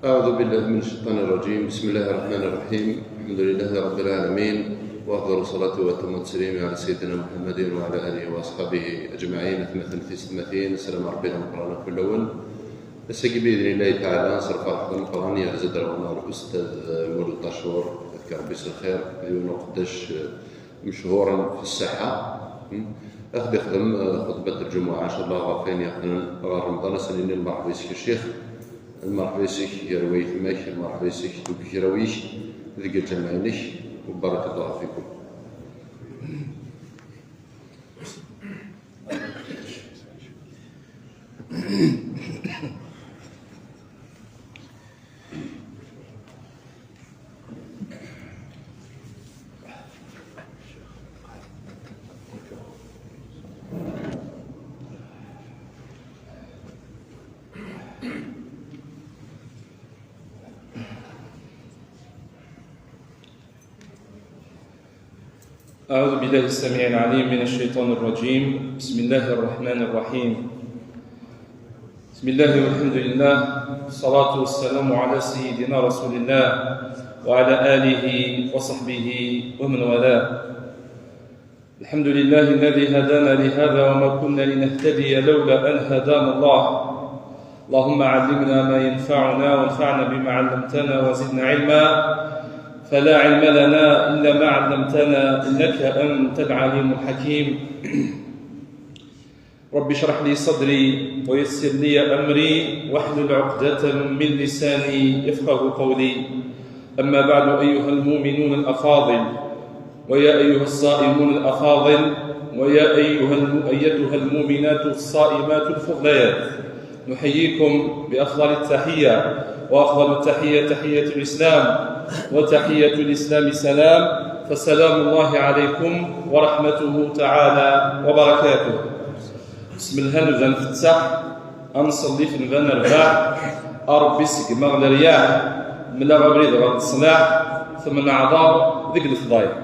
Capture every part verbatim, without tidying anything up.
أعوذ بالله من الشيطان الرجيم. بسم الله الرحمن الرحيم. الحمد لله رب العالمين، وأفضل الصلاة وأتم التسليم على سيدنا محمد وعلى آله وأصحابه أجمعين. أثمثن في سمثين، السلام عليكم ورحمة الله وبركاته. Ass-agi, بإذن الله تعالى, s lferḥ d ameqqran, yerza-d ɣer-neɣ Ustad Mulud Ṭacuṛ, ad k-Ṛebbi s lxir, d yiwen uqeddac, eh, mechuṛen fi ssaḥa. Hmm. Ad ɣ-d-ixdem, eh, xeṭbat lǧumuɛa, ncallah, ɣef wayen yeɛnan ɣer Remḍan. Ad s-nini lmerḥba yes-k a ccix, lmerḥba yes-k gar wayetma-k, lmerḥba yes-k deg ugraw-ik, deg lǧameɛ-inek, u barakallahu fikum. أعوذ بالله السميع العليم من الشيطان الرجيم. بسم الله الرحمن الرحيم. بسم الله والحمد لله، والصلاة والسلام على سيدنا رسول الله وعلى آله وصحبه ومن والاه. الحمد لله الذي هدانا لهذا وما كنا لنهتدي لولا أن هدانا الله. اللهم علمنا ما ينفعنا وانفعنا بما علمتنا وزدنا علما، فلا علم لنا إلا ما علمتنا إنك أنت العليم الحكيم. رب اشرح لي صدري ويسر لي أمري واحلل عقدة من لساني يفقه قولي. أما بعد، أيها المؤمنون الأفاضل، ويا أيها الصائمون الأفاضل، ويا أيها الم-، أيتها المؤمنات الصائمات الفضليات، نحييكم بأفضل التحية وأفضل التحية تحية الإسلام، وتحية الإسلام سلام، فسلام الله عليكم ورحمته تعالى وبركاته. Bismillah, nbda nfettaḥ, ad nṣelli, nbda nerbeḥ, a Ṛebbi seggem-aɣ leryaḥ, mel-aɣ abrid ɣer leṣlaḥ, temneɛ aḍar deg lefḍayel.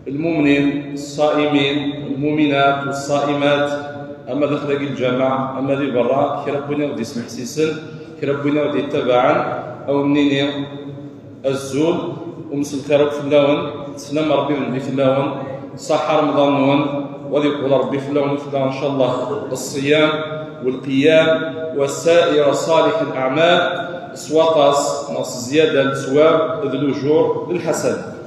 Lmumnin, ṣṣaimin, lmuminat, ṣṣaimat, ama daxel-agi lǧameɛ, ama di berra, kra n win i ɣ-d-yesmeḥsisen, kra n win i ɣ-d-yettabaɛen, a wen-nini, azul, umselxir akk fell-awen, sslam n Ṛebbi d Nnbi fell-awen, ṣaḥḥa Remḍan-nwen, wa ad yeqbel Ṛebbi fell-awen u fell-aɣ, ncallah, ṣṣiyam, walqiyam, wa saira ṣalih al-aɛmal, s waṭas neɣ s zzyada n ttwab d lujur d lḥasanat.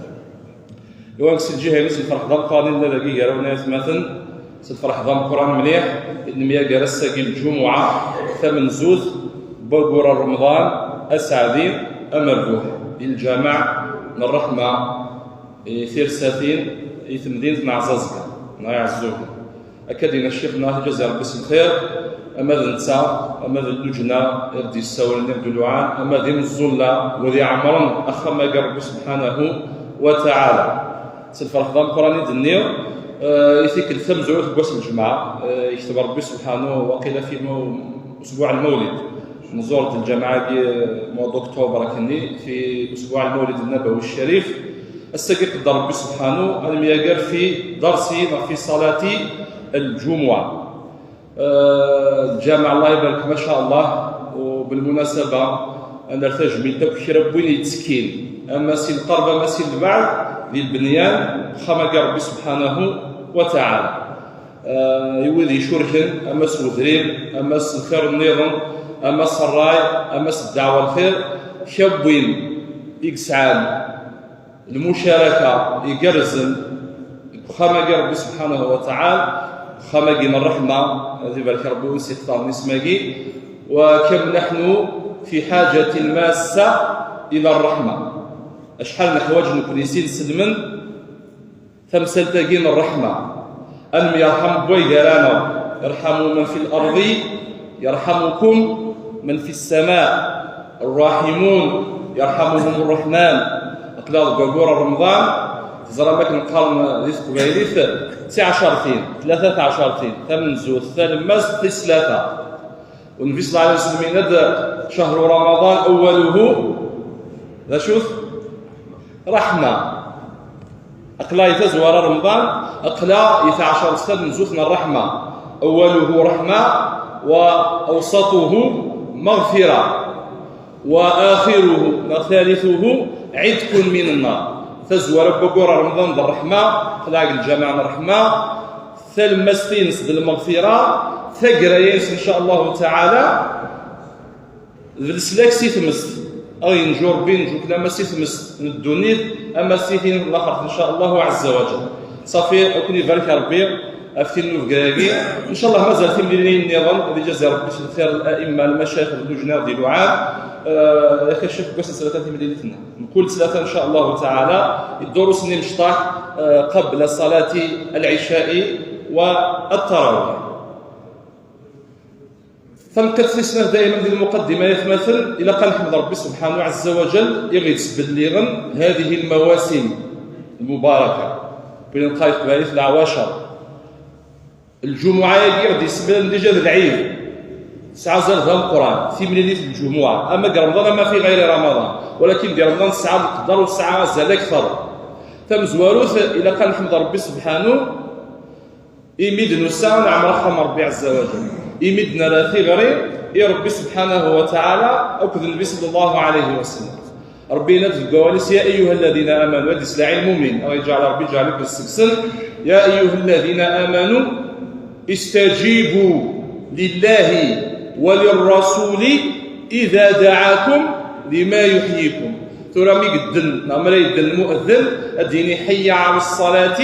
Iwan, si lǧiha-ines, lferḥ d ameqqran i nella dagi gar-awen ay atmaten, s lferḥ d ameqqran mliḥ i d-nemyager ass-agi n lǧumuɛa tamenzut n waggur n Remḍan aseɛdi amerbuḥ di lǧameɛ n Ṛṛeḥma, i Tirsatin, i temdint n Ɛẓaẓga, neɣ Iɛeẓẓugen. Akka d-yenna ccix-nneɣ, ad t-ijazi Ṛebbi s lxir, ama d netta, ama d lluǧna i ɣ-d-yessawlen, i ɣ-d-iluɛan, ama d imeẓẓulla wid iɛemmren axxam-agi n Ṛebbi subḥanahu wa taɛala. S lferḥ d ameqqran i d-nniɣ, eh, i tikkelt tamezwarut n wass n lǧemɛa, eh, yekteb Ṛebbi subḥanahu, waqila fi maw-, usbuɛ lmawlid, nẓur-d lǧameɛ-agi, eh, mois d'octobre akkenni, fi usbuɛ lmawlid nnabawi ccarif. Ass-agi iqedder Ṛebbi subḥanahu ad nemyager fi darsi neɣ fi ṣalati lǧumuɛa. Eh, lǧameɛ, Allah ibarek, ma ca Allah, u belmunasaba, ad nerr tajmilt akk kra n win yettekkin, ama si lqerb, ama si lbeɛd, di lbenyan n uxxam-agi n Ṛebbi subḥanahu wa taɛala. Eh, i wid yecurken, ama s wedrim, ama s lxir nniḍen, ama s ṛṛay, ama s ddeɛwa n lxir, kra n win i yesɛan lmucaraka igerrzen deg uxxam-agi n Ṛebbi subḥanahu wa taɛala, uxxam-agi n ṛṛeḥma, ad ibarek Ṛebbi win s-ixtaren isem-agi, wa kam naḥnu fi ḥaǧatin massa ila ṛṛeḥma. Acḥal neḥwaǧ nekni s inselmen tamsalt-agi n ṛṛeḥma. Ad nemyerḥam wway gar-aneɣ. Irḥamu man fi l-arḍi, yerḥamukum man fi ssama. Ṛṛaḥimun, yerḥamuhum ṛṛeḥman. Aql-aɣ deg waggur n Remḍan, teẓram akken qqaren di teqbaylit, d tiɛcertin, tlata taɛcertin, tamenzut, talemmast, tis tlata. U Nnbi ṣella Llahu ɛalayhi wa sallam yenna-d: "Cahru Ramaḍan awwaluhu", d acu-t? Ṛṛeḥma. Aql-aɣ i tazwara Remḍan, aql-aɣ i taɛcart tamenzut n ṛṛeḥma. Awwaluhu ṛeḥma, wa awsatuhu maɣfira. وآخره, neɣ ثالثه, عتق من النار. Tazwara n waggur Remḍan d ṛṛeḥma, xleɛ deg lǧameɛ n ṛṛeḥma, talemmast-ines d lmeɣfira, taggara-ines, in ca Allahu taɛala, d leslak si tmest. Ad yenǧu Ṛebbi, yenǧu-k ama si tmest n ddunit, ama si tin n laxert, in ca Allahu ɛezza wa jell. Ṣafi, ad ken-ibarek Ṛebbi ɣef tinubga-agi. In ca Allah, mazal timlilin nniḍen, ad ijazi Ṛebbi s lxir الأئمة, lmacayix d lujnad d iluɛan. Eh, yak a ccix, deg wass n ttlata timlilit-nneɣ. Mkul ttlata, in ca Allahu taɛala, iddurus-nni imecṭaḥ, eh, قبل صلاة العشاء والتراويح. Tamqiḍt tis snat, dayman di lmuqaddima, ay atmaten, ilaq ad neḥmed Ṛebbi subḥanahu ɛezza wa jell, i ɣ-ittbelliɣen هذه المواسم المباركة. Win neqqar i teqbaylit leɛwacer. Lǧumuɛa-agi i ɣ-d-yesmalen dija d lɛid. Tesɛa azal d ameqqran, timlilit n lǧumuɛa. Ama deg Remḍan, ama fi ɣayri Ramaḍan. Walakin di Remḍan tesɛa leqder u tesɛa azal akteṛ. Tamezwarut, ilaq ad neḥmed Ṛebbi subḥanahu, imi d-nusa ad neɛmer axxam n Ṛebbi ɛezza wa jell, imi d-nerra tiɣri i Ṛebbi subḥanahu wa taɛala akked Nnbi ṣalla Llahu ɛalayhi wa sallam. Ṛebbi yenna-d deg wawal-is: يا أيها الذين آمنوا, ad d-islaɛi lmumin, ad iǧɛel Ṛebbi, iǧɛel-ik seg-sen. يا أيها الذين آمنوا استجيبوا لله وللرسول إذا دعاكم لما يحييكم. Tura mi yedden, neɣ mi ara yedden lmu'eddin, ad d-yini: حي على الصلاة،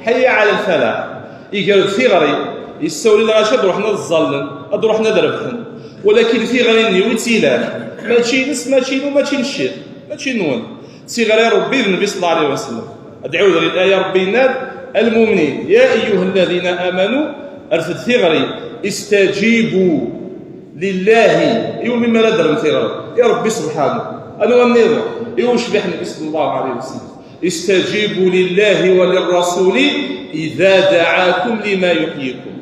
حي على الفلاح. Iger-d tiɣri, yessawel i lɣaci ad ruḥen ad ẓẓallen, ad ruḥen ad rebḥen. Walakin tiɣri-nni wi tt-ilan? Mačči ines, mačči inu, mačči n ccix, mačči nwen. D tiɣri n Ṛebbi d Nnbi ṣalla Llahu ɛalayhi wa sallam. Ad ɛiwdeɣ i laya, Ṛebbi yenna-d: المؤمنين، يا أيها الذين آمنوا, rfed tiɣri, استجيبوا لله, iwumi mi ara d-rren tiɣri? I Ṛebbi subḥanahu. Anwa nniḍen? I ucbiḥ Nnbi ṣalla Llahu ɛalayhi wa sallam. استجيبوا لله وللرسول إذا دعاكم لما يحييكم.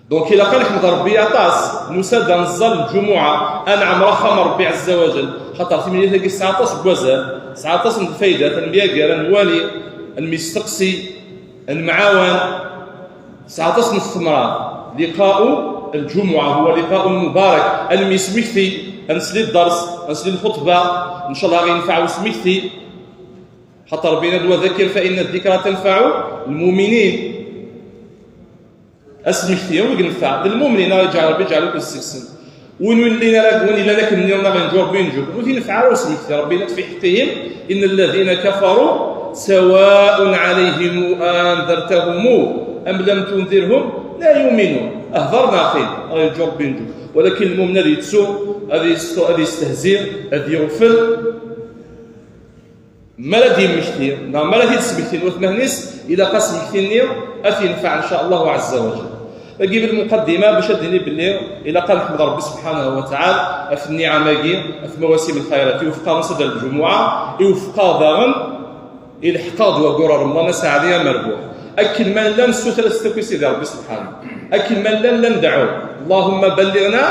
Donc, ilaq ad neḥmed Ṛebbi aṭas, nusa-d ad neẓẓal lǧumuɛa, ad neɛmer axxam n Ṛebbi ɛezza wa jell, xaṭer timlilit-agi tesɛa aṭas n wazal, tesɛa aṭas n lfaydat, ad nemyager, ad nwali, ad nemyesteqsi, ad nemɛawan, tesɛa aṭas n ttemra. لقاء الجمعة هو لقاء مبارك. Ad nemyesmekti, ad nesli dders, ad nesli lxuṭba, ncallah ad ɣ-yenfeɛ usmekti. Xaṭer Ṛebbi yenna-d: وذكر فإن الذكرى تنفع المؤمنين. Asmekti, wi yenfeɛ? D lmumnin, ad iǧɛel Ṛebbi, iǧɛel-iken seg-sen. Win ur yellin ara, win yellan akken nniḍen, ad yenǧu Ṛebbi, yenǧu-ken. Ur t-yenfeɛ ara usmekti. Ṛebbi yenna-d في حقهم: إن الذين كفروا سواء عليهم أأنذرتهم أم لم تنذرهم لا يؤمنون. Hder neɣ qqim, ad yenǧu Ṛebbi, yenǧu. Walakin lmumin ad yettu, ad yest-, ad yestehzi, ad yeɣfel. Mi ara d-yemmekti, neɣ mi ara t-id-smektin watmaten-is, ilaq asmekti-nni ad t-yenfeɛ, in ca Allahu ɛezza wa jell. Dagi d lmuqaddima bac ad d-nini belli ilaq ad neḥmed Ṛebbi subḥanahu wa taɛala ɣef nniɛam-agi, ɣef mawasim lxayrat, iwefq-aɣ Ṣṣadat Lǧumuɛa, iwefq-aɣ daɣen ilḥeq-aɣ-d waggur n Remḍan aseɛdi amerbuḥ. Akken ma nella nessuter-as akk i Sidi Ṛebbi subḥanahu. Akken ma nella, nella ndeɛɛu: اللهم بلغنا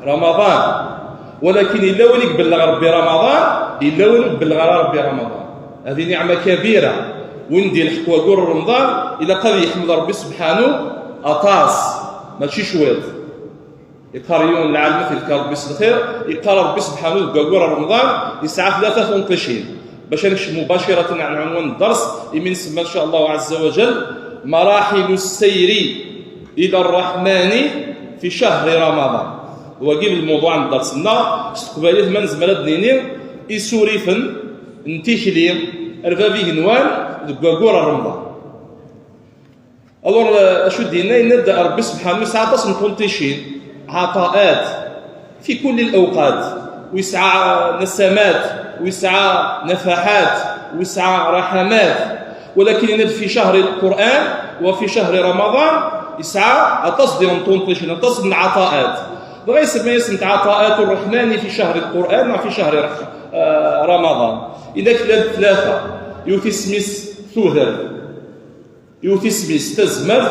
رمضان. Walakin yella win i ibelleɣ Ṛebbi Ramaḍan, yella win ur ibelleɣ ara Ṛebbi Ramaḍan. Hadi niɛma kabira. Win d-yelḥeq waggur n Remḍan, ilaq ad yeḥmed Ṛebbi subḥanahu aṭas, mačči cwiṭ. Yeqqar yiwen n lɛalem, ad t-yefk Ṛebbi s lxir, yeqqar Ṛebbi subḥanahu deg waggur n Remḍan yesɛa tlata tunṭicin. Bac ad nekcem mubaciratan ar lɛunwan n dders, imi nsemma, in ca Allahu ɛezza wa jell, مراحل السير إلى الرحمن في شهر رمضان. Wagi d lmewḍuɛ n dders-nneɣ. S teqbaylit ma nezmer ad d-nini isurifen n tikli ar bab igenwan deg waggur n Remḍan. Alors, euh, acu d-yenna? Yenna-d Ṛebbi subḥanahu yesɛa aṭas n tunṭicin, عطاءات في كل الأوقات, u yesɛa نسمات, u yesɛa نفحات, u yesɛa رحمات. Walakin yenna-d في شهر القرآن وفي شهر رمضان, yesɛa aṭas diɣen n tunṭicin, aṭas n عطاءات. Dɣa isemma-yasent عطاءات الرحمن في شهر القرآن وفي شهر رح-, آه، رمضان. Yenna-k llant tlata, yiwet isem-is tudert, yiwet isem-is tazmert,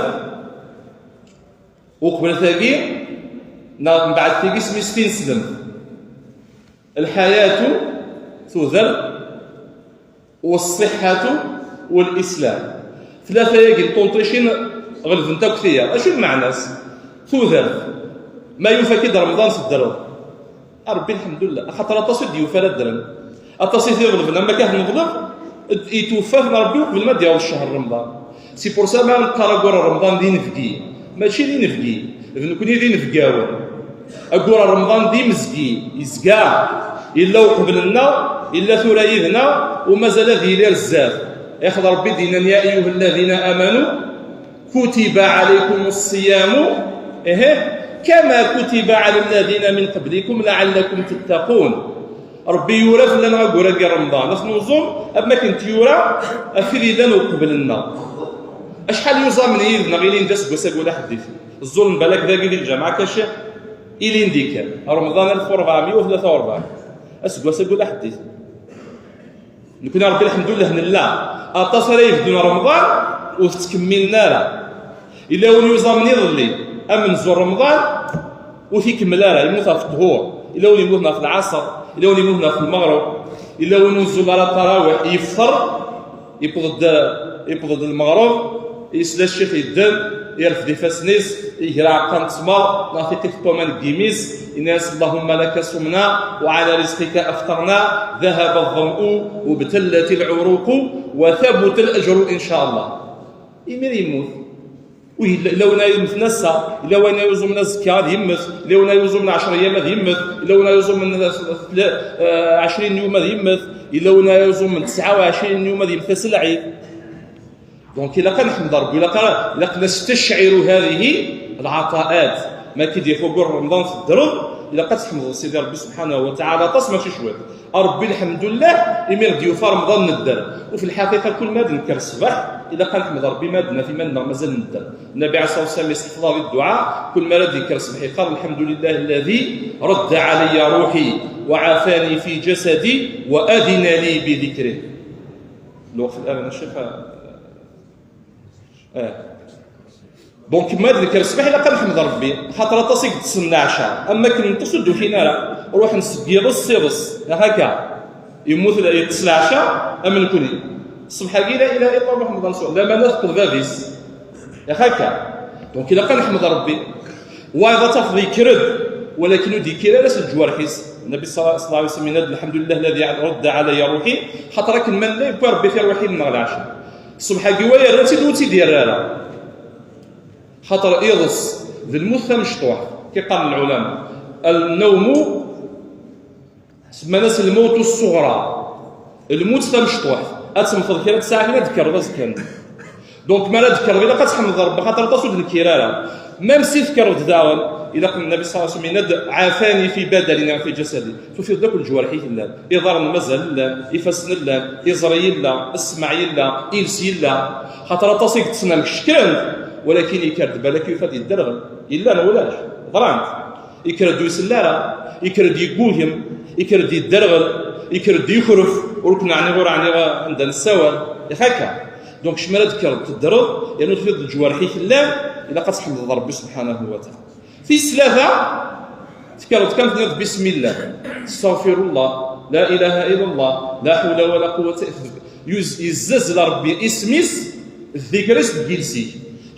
uqbel tagi, neɣ mbeɛd tagi isem-is tineslemt. الحياة, tudert, والصحة, والإسلام. Tlata-yagi n tunṭicin ɣelbent akk tiyaḍ. Acu d lmeɛna-s? Tudert. Ma yufa-k-id Remḍan teddreḍ. Rebbi lḥemdullah, axaṭer aṭas i d-yufa ara ddren. Aṭas i t-iḍelben, am akka neḍleb, itweffa-ten Rebbi uqbel ma d-yaweḍ ccher Remḍan. Si pour ça ma neqqar aggur n Remḍan d inebgi, mačči d inebgi, d nekni d inebgawen. Aggur n Remḍan d imezgi, yezga, yella uqbel-nneɣ, yella tura yid-neɣ, u mazal ad yili ar zdat. Ixḍ Rebbi d-yennan: يا أيها الذين آمنوا كتب عليكم الصيام، إيه، كما كتب على الذين من قبلكم لعلكم تتقون. Rebbi yura fell-aneɣ aggur-agi n Remḍan, ad t-nuẓum am wakken t-yura ɣef wid yellan uqbel-nneɣ. Acḥal yuẓamen yid-neɣ ilin d aseggas-agi ula ḥedd-it. Ẓẓulen balak dagi di lǧameɛ kaci ilin di kan. Remḍan alef u rebɛemya u tlata u rebɛin. Aseggas-agi ula ḥedd-it. Nekni Rebbi lḥemdullah nella. Aṭas ara yebdun Remḍan ur t-ttkemmilen ara. Yella win yuẓamen iḍelli amenzu n Remḍan ur t-ikemmel ara, yemmut ɣef ṭṭhur. Yella win yemmuten ɣef lɛaṣer, yella win yemmuten ɣef lmeɣreb, yella win ur nzul ara ṭarawiḥ, yefṭer, yewweḍ-d, yewweḍ-d lmeɣreb, yesla ccix yedden, yerfed ifassen-is, iger aɛeqqa n ttmer neɣ tiqit n waman deg yimi-s, yenna-yas: اللهم لك صمنا وعلى رزقك أفطرنا، ذهب الظمأ وابتلت العروق وثبت الأجر إن شاء الله. Imir yemmut. Wi yella, yella win ara yemmten ass-a, yella win ara yuẓumen azekka ad yemmet, yella win ara yuẓumen ɛecra ayyam ad yemmet, yella win ara yuẓumen, eh, ɛecrin yum ad yemmet, yella win ara yuẓumen tesɛa u ɛecrin yum ad yemmet ass n lɛid. Donc ilaq ad neḥmed Rebbi, ilaq ara, ilaq نستشعر هذه العطاءات. Ma k-id-yaf waggur n Remḍan teddreḍ, ilaq ad tḥemdeḍ Sidi Rebbi subḥanahu wa taɛala aṭas mačči cwiṭ. A Rebbi lḥemdullah, imi ɣ-d-yufa Remḍan nedder. U fi lḥaqiqa kul ma d-nekker ṣṣbeḥ, ilaq ad neḥmed Rebbi ma d-naf iman-nneɣ mazal nedder. Nnabi ɛisa usalam iseḥfeḍ-aɣ di dduɛa, kul ma ara d-yekker ṣṣbeḥ yeqqar: الحمد لله الذي رد علي روحي وعافاني في جسدي وأذن لي بذكره. Lweqt الآن الشيخ. Eh. Donc ma d-nekker ṣṣbeḥ ilaq ad neḥmed Rebbi, xaṭer aṭas i yeṭṭsen leɛca, am wakken neṭṭes ur d-ukin ara, ruḥen seg yiḍes s iḍes, neɣ akka. Yemmut, yeṭṭes leɛca am nekni. Ṣṣbeḥ-agi la ilaha illa Muḥemmed Rasul, lamana teṭṭeḍ bab-is, neɣ akka. Donc ilaq ad neḥmed Rebbi. Wayeḍ ad tafeḍ yekker-d, walakin ur d-yekkir ara s leǧwarḥ-is. Nnabi ṣalla Llahu ɛalayhi wa sallam yenna-d: الحمد لله الذي رد علي روحي, xaṭer akken ma nella yewwi Rebbi tirwiḥin-nneɣ leɛca. Ṣṣbeḥ-agi wa yerra-tt-id ur tt-id-yerra ara. Xaṭer iḍes d lmut tamecṭuḥt, ki qqaren lɛulama. النوم, semman-as lmawt ṣṣuɣra. Lmut tamecṭuḥt, ad temmteḍ kra n tsaɛtin ad d-tekkreḍ azekka-nni. Donc mi ara d-tekkreḍ ilaq ad tḥemdeḍ Rebbi, xaṭer aṭas ur d-nekkir ara. Même si tekkreḍ daɣen, ilaq, Nnabi ṣalla Llahu ɛalayhi wa sallam yenna-d: عافاني في بدني وفي جسدي. Tufiḍ-d akk leǧwarḥ-ik llan, iḍarren mazal llan, ifassen llan, iẓri yella, ssmaɛ yella, iles yella. Xaṭer aṭas i yeṭṭsen amek cekkren, walakin yekker-d balak yufa-d yedderɣel. Yella neɣ ulac? Ḍran-t. Yekker-d ur isell ara, yekker-d yeggugem, yekker-d yedderɣel, yekker-d yukref, ur ken-ɛniɣ ur ɛniɣ anda nessawal, yak akka. Donc kecc mi ara d-tekkreḍ teddreḍ, yernu tufiḍ leǧwarḥ-ik llan, ilaq ad tḥemdeḍ Rebbi subḥanahu wa taɛala. Tis tlata, tekkreḍ kan tenniḍ: بسم الله، استغفر الله، لا إله إلا الله، لا حول ولا قوة إلا بالله. Yuz-, yezzazzel Rebbi isem-is, ddikr-is deg yiles-ik.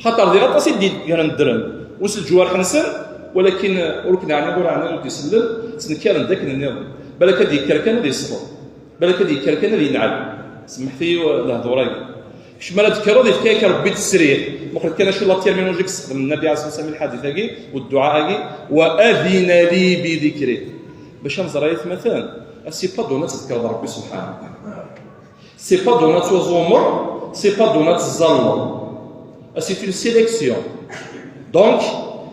Xaṭer diɣ aṭas i d-yekkren ddren, ur s leǧwarḥ-nsen, walakin ur ken-ɛniɣ ur ɛniɣ ur d-isellen, ttnekkaren-d akken nniḍen. Balak ad yekker kan ad yesleḍ. Balak ad yekker kan ad yenɛel. Semmḥet-iyi lehdur-agi. Kecc mi ara d-tekkreḍ, yefka-yak Rebbi ttesriḥ. Muqlet kan acu la terminologie i yessexdem Nnabi ɛalayhi ṣṣalatu wa ssalam i lḥadit-agi, u dduɛa-agi: وأذن لي بذكره. Bac ad nẓer ay atmaten, c'est pas donné ad tzekkreḍ Rebbi subḥanahu. C'est pas donné ad tuẓumeḍ, c'est pas donné ad teẓẓalleḍ. C'est une sélection. Donc,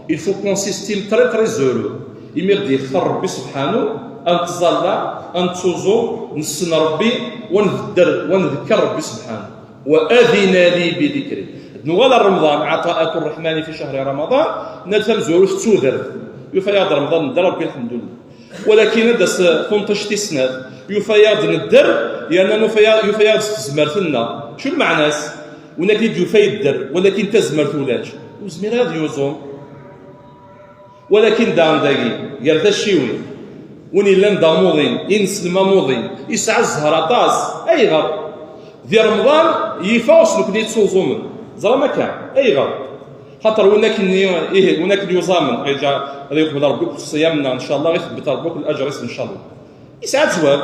il faut qu'on s'estime très, très heureux. Imi ɣ-d-yextar Rebbi subḥanahu, ad nettẓalla, ad nettuẓum, nessen Rebbi, wa nedder, wa ndekker Rebbi subḥanahu. وأذن لي بذكره. Nuɣal ar Remḍan, عطاءات الرحمن في شهر رمضان, nal tamezwarut d tudert. Yufa-yaɣ-d Remḍan, nedder Rebbi, lḥemdullah. Walakin ad d-tas tunṭict tis snat, yufa-yaɣ-d nedder, yerna nufa-yaɣ-, yufa-yaɣ-d s tezmert-nneɣ. Acu lmeɛna-s? Win akken i d-yufa yedder, walakin tazmert ulac. Ur zmireɣ ad yuẓum. Walakin daɣen dagi, gar tacciwin, win yellan d amuḍin, ineslem amuḍin, yesɛa zzher aṭas. Ayɣer? Di Remḍan, yif-aɣ s nekni yettuẓumen. Teẓram akka? Ayɣer? Xaṭer win akken, ih, win akken yuẓamen, ad yeqbel Ṛebbi akk ṣṣyam-nneɣ, ncallah, ad itebbet Ṛebbi akk laǧer-is, ncallah. Yesɛa ttwab,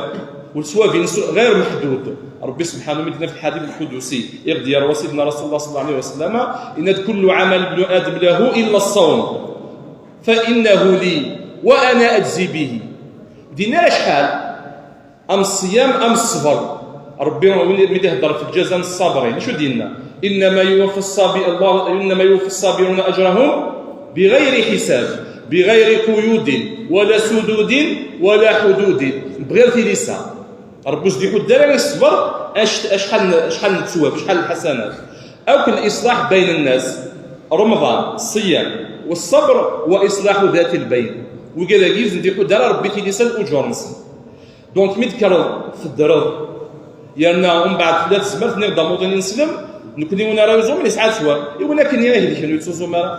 u ttwab-ines ɣir meḥdud. Ṛebbi subḥanahu mi d-yenna fi lḥadit lqudusi, i ɣ-d-yerwa Sidna Rasulullah ṣalla Llahu ɛalayhi wa sallam, yenna-d: "Kullu ɛamal ibni Adam lahu illa ṣṣawm, fa innahu li, wa ana aǧzi bihi." Dinna acḥal? Am ṣṣyam, am ṣṣber. Ṛebbi, win mi d-ihedder fi lǧaza n ṣṣabirin, acu d-yenna? "Innama yuwaffa ṣṣabi-, Allah, innama yuwaffa ṣṣabiruna aǧrahum biɣayri ḥisab, biɣayri quyudin, wala sududin, wala ḥududin." Bɣir tilisa. Ṛebbi ur s-d-iḥudd ara i ṣṣber ac-, acḥal n, acḥal n ttwab, acḥal n lḥasanat. Akk liṣlaḥ bayn nnas, Remḍan, ṣṣyam, u ṣṣber, wa iṣlaḥu dati lbayn. Wigad-agi ur s-d-iḥudd ara Ṛebbi tilisa n uǧur-nsen. Donc, mi d-tekkreḍ teddreḍ, yerna umbeɛd tella tezmert, nniɣ-d amuḍin ineslem, nekni win ara yuẓumen yesɛa ttwab, i win akken i ihelken ur yettuẓum ara.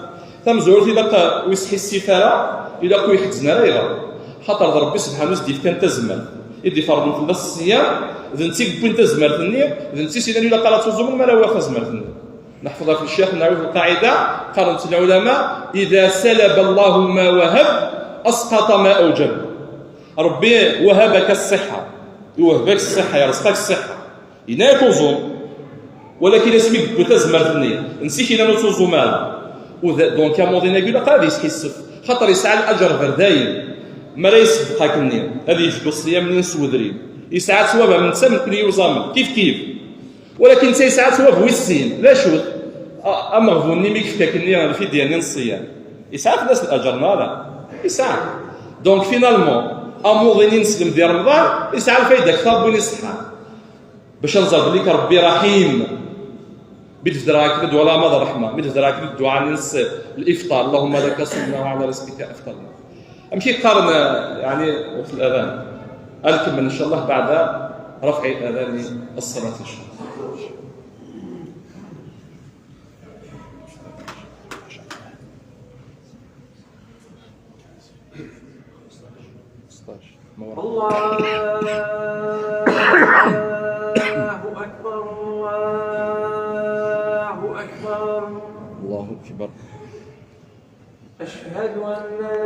Tamezwarut, ilaq ur yesḥissif ara, ilaq ur iḥezzin ara, ayɣer? Xaṭer d Ṛebbi subḥanahu i s-d-yefkan tazmert, i d-iferḍen fell-as ṣṣyam, d netta i yewwin tazmert-nni, d netta i s-yennan ur ilaq ara ad tuẓumen mi ara awiɣ tazmert-nni. Neḥfeḍ ɣef ccix, neɛud lqaɛida, qqaren-tt lɛulama: "Ida salaba Allahu ma wahab, asqata ma awjab." Ṛebbi wahab-ak ṣṣiḥa, iwehheb-ak ṣṣiḥa, yerẓeq-ak ṣṣiḥa, yenna-ak uẓum, walakin asmi yewwi tazmert-nni, nsi-k yenna ur tuẓum ara. U da-, donc amuḍin-agi ilaq ad yesḥissef, xaṭer yesɛa laǧer berdayen. Mi ara yesseddeq akkenni, ad yefk ṣṣyam-nni s wedrim, yesɛa ttwab am netta, mkul yuẓamen, kif kif. Walakin netta yesɛa ttwab wis sin, d acu-t? A-, ameɣbun-nni mi yefka akkenni lfidya-nni n ṣṣyam, yesɛa fell-as laǧer neɣ ala? Yesɛa. Donc, finalement, amuḍin ineslem di Remḍan yesɛa lfayda akter n win iṣeḥḥan. Bac ad nẓer belli Ṛebbi raḥim. Mi d-bedreɣ akken dduɛa, lɛamad ṛṛeḥma, mi d-bedreɣ akken dduɛa-nni n ṣ-, lifṭar: "Allahumma laka sumna wa ala rizqika afṭarna." Amek i qqaren, yeɛni, fi ladan? Ad nkemmel, ncallah, baɛda rafɛi adani ṣṣalat, ncallah. ستاشر. ما ورا؟ الله أكبر، الله أكبر. الله أكبر. أشهد أن لا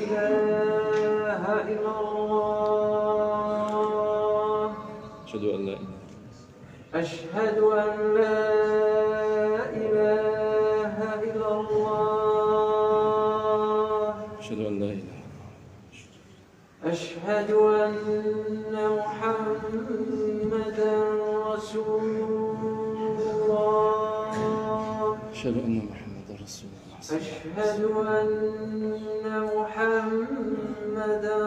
إله إلا الله. أشهد أن لا إله. أشهد أن لا إله إلا الله. أشهد أن لا إله إلا الله. أشهد أن محمدا رسول الله. أشهد أن محمدا رسول الله. أشهد أن محمدا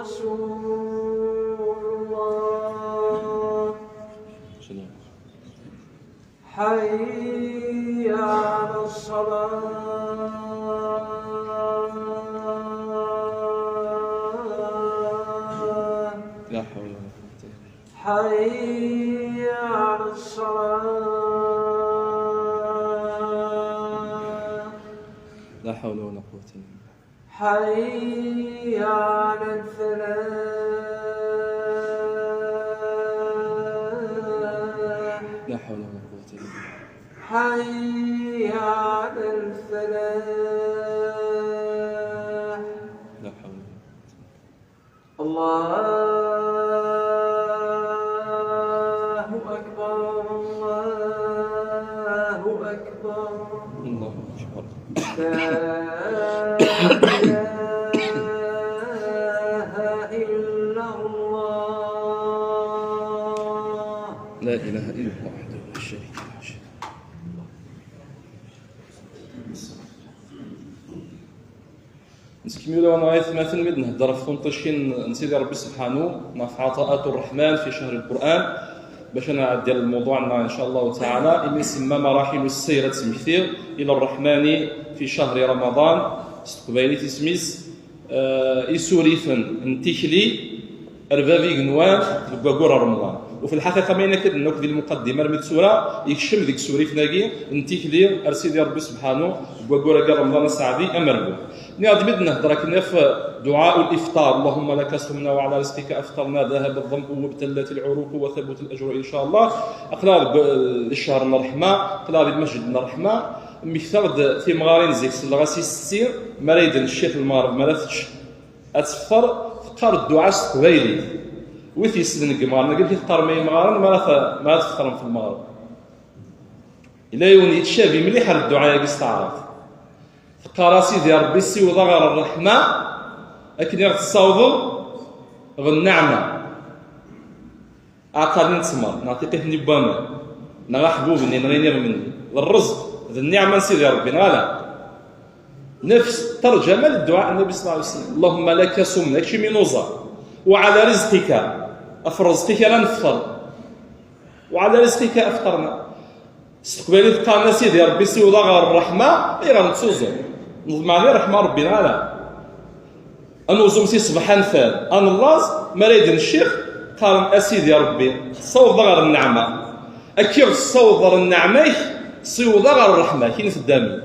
رسول الله. أشهد أن حي على الصلاة. لا حول ولا قوة إلا بالله. حي على الصلاة. لا حول ولا قوة إلا بالله. حي على الفلاح. لا حول ولا قوة إلا بالله. حي على الفلاح. لا حول ولا قوة إلا بالله. الله أكبر، الله أكبر. الله أكبر. لا إله إلا الله. لا إله إلا الله وحده لا شريك له. Nettkemmil ɣer aytmaten mi d-nhedder ɣef tunṭicin n Sidi Ṛebbi Sebḥanu, neɣ ɣef ɛṭaءat Ṛṛeḥman fi cahr Lqur'an, bac ad nɛeddi ɣer lmewḍuɛ-nneɣ, in ca Allahu taɛala, imi semma maraḥil ussayr ad smektiɣ ila Ṛṛeḥmani fi cahri Ramaḍan, s teqbaylit isem-is, eh, isurifen n tikli, ar bab igenwan deg waggur n Remḍan. وفي الحقيقة ما ينكد أنك ذي المقدمة رمي تسورة يكشم ذيك سوري فناقي نتيك لي أرسيدي ربي سبحانه وقورا قال رمضان السعدي أمر له. نعد مد نهدر كنا في دعاء الإفطار: اللهم لك صمنا وعلى رزقك أفطرنا، ذهب الظمأ وابتلت العروق وثبت الأجر إن شاء الله. أقلاب الشهر الرحمة، أقلاب المسجد الرحمة. مكتغد في مغارين زيك سلغاسي السير، مريد الشيخ المغرب مرثش أتفطر، تقار الدعاء استقبايلي. ويث يسلن قمار نقول كي تقار ما يمغارن ما راه ما تفطرن في المغرب. إلا يوني يتشابي مليح الدعاء يستعرض. تقار سيدي ربي سيوضا غير الرحمة، أكن يغتصاوض غير النعمة. أعطاني نتمر نعطي قيت نباما، نغا حبوبني نغيني غمني. الرزق ذي النعمة سيدي ربي نغالا. نفس ترجمة للدعاء النبي صلى الله عليه وسلم: اللهم لك صمنا، كشي مينوزا، وعلى رزقك، أفرزقك لا نفطر، وعلى رزقك أفطرنا. استقبالي تقالنا سيدي ربي سيوضا غير الرحمة، إيه غير نتسوزو. نظمع غير رحمة ربي نغالا. أنوزم سي صباح نفاد، أنلاز، مريد الشيخ، قال أسيدي ربي، صوض غير النعمة. أكيغ صوض غير النعمة، صوض غير الرحمة، كي نفدامي.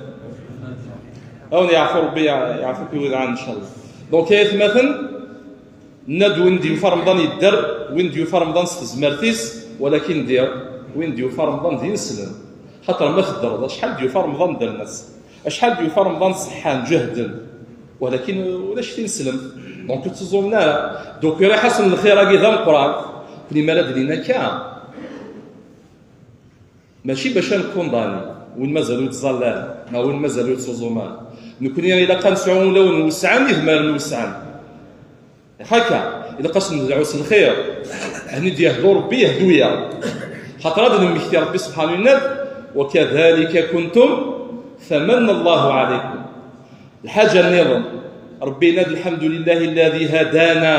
أو يعفو ربي، يعفو كي ويدعان إن شاء الله. دونك يا ثماثن، ناد وين ديوفا رمضان يدر، وين ديوفا رمضان ستزمرتيس، ولكن دير وين ديوفا رمضان دين سلم. خاطر ما تدرض، شحال ديوفا رمضان دار الناس؟ شحال ديوفا رمضان صحان جهدا؟ ولكن ولاش تنسلم. دونك تزومنا. دونك راح حسن الخير هاكي ذا القران. كل ما لدينا كا. ماشي باش نكونداني وين مازالو يتزلال، ما وين مازالو يتزومان. نكوني إلا كان سعون لون وسعان، يهمل وسعان. هكا، إلا قاس ندعو الخير، هني ديهدو ربي يهدويا. خاطر هذا المكتي ربي سبحانه يناد: "وكذلك كنتم فمن الله عليكم". الحاجة النظام، ربي يناد: "الحمد لله الذي هدانا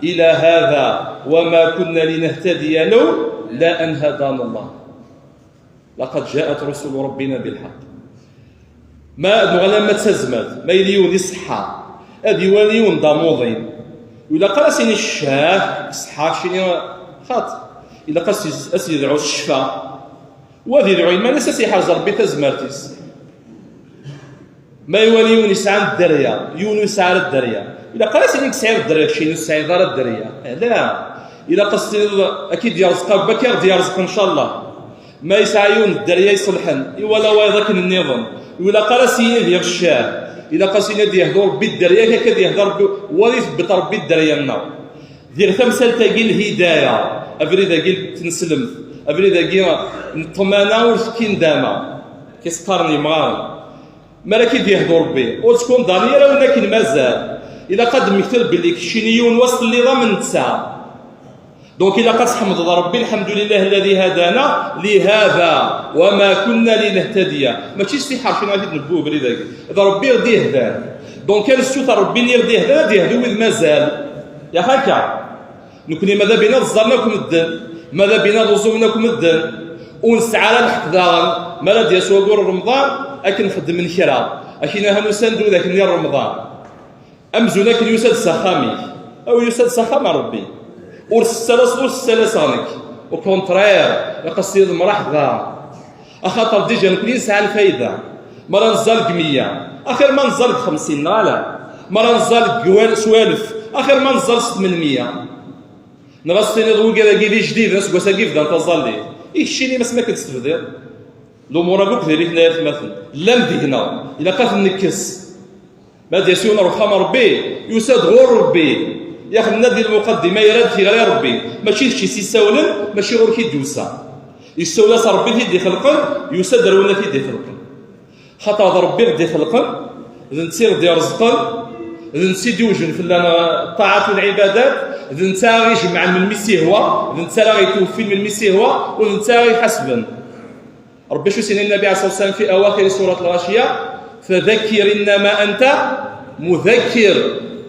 إلى هذا وما كنا لنهتدي لولا أن هدانا الله". لقد جاءت رسل ربنا بالحق. ما نغلى ما تزمت، ما يليون يصحى. هذه وليون داموضين. ولا قال سيني الشاه، صحى شيني خاط. إلا قال سي-، أسي يدعو الشفاء. وذي يدعو ما نسى سي حاجة ربي تزمرتيس. ما يوليون يسعى الدريا، يون يسعى الدريا. إلا قال سيني سعير الدريا، شيني سعير دار الدريا. لا. إلا قصدي أكيد يرزق ربك، يرزق إن شاء الله. ما يسعيون الدريا يصلحن، إيوا لا وايضا كن النظام. ولا قال سيدي ديال الشاه، إلا قال سيدي ديال يهضر ربي الدريا، هكا ديال يهضر ربي، ولا يثبت ربي الدريا لنا. دير تمثال تاقي الهداية، أبريد أقي تنسلم، أبريد أقي نطمانا وسكين داما. كيسقارني مغارب. مالا كي ديهضو ربي، وتكون دانيال ولا كي مازال. إلا قد مثل بلي كشيني يون وسط اللي ضمن تسعة. دونك إلا قد حمد ربي: "الحمد لله الذي هدانا لهذا وما كنا لنهتدي". ماشي استحار شنو غادي نبوه بريدك. إذا ربي غادي يهدان. دونك كان السوت ربي اللي غادي يهدان، غادي يهدو وين مازال. يا هكا. نكوني ماذا بينا الظن نكون الدن. ماذا بينا الظن نكون الدن. ونسعى على الحق داغن. ما لا ديال سوى رمضان، أكن نخدم من كرا. أكن هم سندو ذاك رمضان. أمزون أكن يسد سخامي. أو يسد سخام ربي. ورسالة، ورسالة صانك. وكونترير، يقصد مرحبا. أخاطر ديجا نكون يسعى الفايدة. مرة نزال مية. آخر ما نزال خمسين، لا لا. مرة نزال قوال سوالف. آخر ما نزال ستمنمية. نغسل الوقت هذا كيفي جديد، ناس قوسا كيف دان تظلي. إيه الشيء اللي ما سمعك تستفدي؟ الأمور أقول كذا بيتنا يا ثماثن. لا مدينة. إلا قاف نكس. ما ديسيون رخام ربي، يساد غور ربي. يا أخي، النادي المقدمة يراد في غير ربي. ماشي شي سي ساولن، ماشي غور كي دوسا. يسولا ربي في دي خلقن، يساد رونا في دي خلقن. خاطر ربي غدي يخلقن، د نتا غدي يرزقن، د نتا يدي وجن في الطاعات والعبادات، د نتا غيجمع من ميسي هو، د نتا راه يتوفي من ميسي هو، ود نتا غيحاسبن. ربي شو سين النبي عليه الصلاة والسلام في أواخر سورة الغاشية: "فذكر إنما أنت مذكر،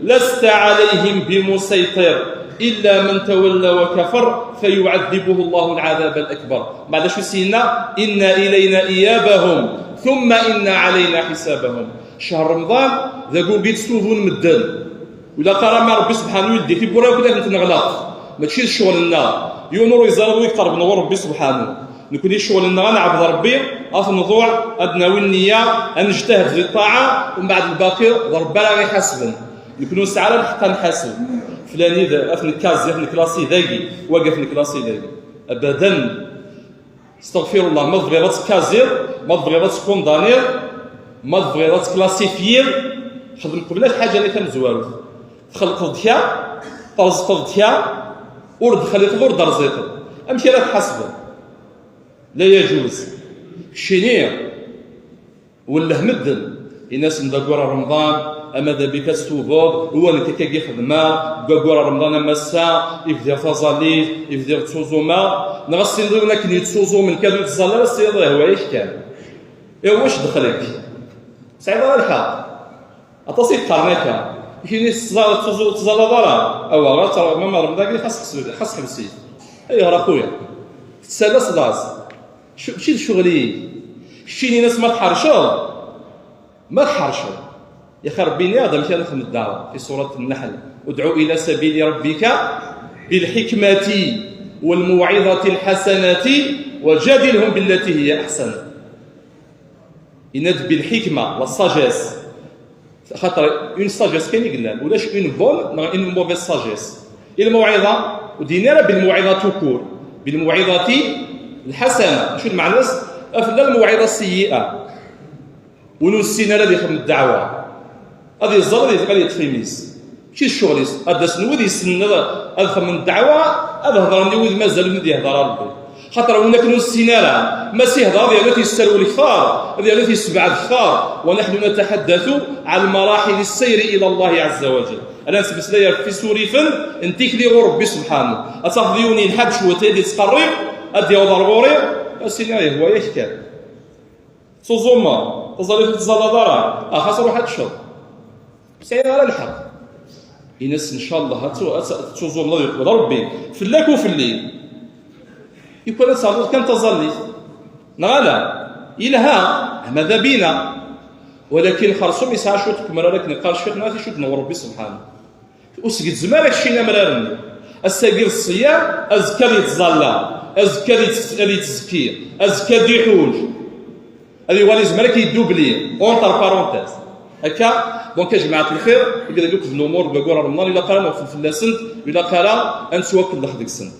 لست عليهم بمسيطر، إلا من تولى وكفر فيعذبه الله العذاب الأكبر". بعد شو سينا: "إن إلينا إيابهم ثم إن علينا حسابهم". شهر رمضان ذا قوقيت ستوفون مدن. ولا قرا ما ربي سبحانه يدي في بورا وكذا كنت نغلق. Mačči d ccɣel-nneɣ. Yiwen ur yeẓri wi iqerben ɣur Rebbi subḥanu. Nekni ccɣel-nneɣ ad neɛbed Rebbi, ad t-nḍuɛ, ad d-nawi nniya, ad nejtahd di ṭṭaɛa, umbeɛd lbaqi d Rebbi ara ɣ-iḥasben. Nekni ur nesɛi ara lḥeqq ad nḥaseb. Flani d, ad t-nkazi, ad t-nklasi dagi, wagi ad t-nklasi dagi. Abadan. Astaɣfirullah, ma tebɣiḍ ad tkaziḍ, ma tebɣiḍ ad tkundaniḍ, ma tebɣiḍ ad tklasifiyiḍ, xdem qbel lḥaǧa-nni tamezwarut. Txelqeḍ-d kra, trezqeḍ-d kra, ur d-xliqeḍ, ur d-rẓiqeḍ. Amek ara tḥasbeḍ? La yajuz. Keččini, welleh medden. Ini-asen d aggur n Remḍan, ama d abik ad tubeḍ, uwa nekk akka i xedmeɣ, deg aggur n Remḍan am ass-a, i bdiɣ taẓallit, i bdiɣ ttuẓumeɣ, neɣ ad s-tiniḍ i win akken yettuẓumen kan ur yettẓalla ara, ad s-tiniḍ ihwa-yak kan. Ihwa-k dexl-ik. Tesɛiḍ ara lḥeqq. Aṭas i yeqqaren akka. Kini tettẓa-, tettẓu-, tettẓallaḍ ara. Awa, ɣer ttreɣ, ma Remḍan-agi xas ḥbes-, xas ḥbes-it. Ayɣer a xuya? Tettsallaḍ s laẓ. Šu-, mačči d ccɣel-ik. Keččini-as ma tḥerceḍ, ma tḥerceḍ. Yaxi Rebbi yenna-aɣ-d amek ara nexdem ddeɛwa fi surat Nnaḥl: ادع إلى سبيل ربك بالحكمة والموعظة الحسنة وجادلهم بالتي هي أحسن. Yenna-d بالحكمة, la sagesse. Xaṭer une sagesse kan i yellan, ulac une bonne neɣ une mauvaise sagesse. I lmawɛiḍa, ur d-yenni ara بالموعظة tout court, بالموعظة الحسنة. Acu d lmeɛna-s? Af-, la lmawɛiḍa السيئة. Win ur nessin ara ad ixdem ddeɛwa, ad iẓẓal, ad yeṭṭef imi-s. Mačči d ccɣel-is. Ad d-asen wid yessnen ad, ad xedmen ddeɛwa, ad hedren i wid mazal ur d-yehder ara Rebbi. Xaṭer win akken ur nessin ara, ma s-ihder ad yernu ad t-yesserwel kter, ad yernu ad t-yessebɛed kter. ونحن نتحدث عن مراحل السير إلى الله عز وجل. Ala nettmeslay ɣef isurifen n tikli ɣur Rebbi subḥanu. Ad tafeḍ yiwen yelḥa-d cwiṭ, ad yettqerrib, ad d-yaweḍ ar ɣur-i, ad s-iniɣ ihwa-yak kan. Tuẓumeḍ, taẓallit ur tettẓallaḍ ara, axas ruḥ ad teččeḍ. Ur sɛiɣ ara lḥeqq. Ini-as, ncallah, ad tu-, ad t-, ad tettuẓumeḍ, ad yeqbel Rebbi fell-ak u fell-i. Yukan ad ternuḍ kan taẓallit. Neɣ ala? Yelha, hmada bina. Walakin xersum yesɛa cwiṭ n umrar akken iqqar ccix, neɣ ad t-icudd neɣ Rebbi subḥanu. Ur s-gezzem ara keččini amrar-nni. Ass-agi d ṣṣyam, azekka ad yettẓalla, azekka ad yett-, ad yettezkki, azekka ad iḥuj. Ad yuɣal yezmer ad k-yeddubli, entre parenthèses. Akka, donc, a jmaɛat lxir, i yella akk d lumuṛ deg waggur n Remḍan, ilaq ara ad nɣefl fell-asent, ilaq ara ad nettwakellx deg-sent.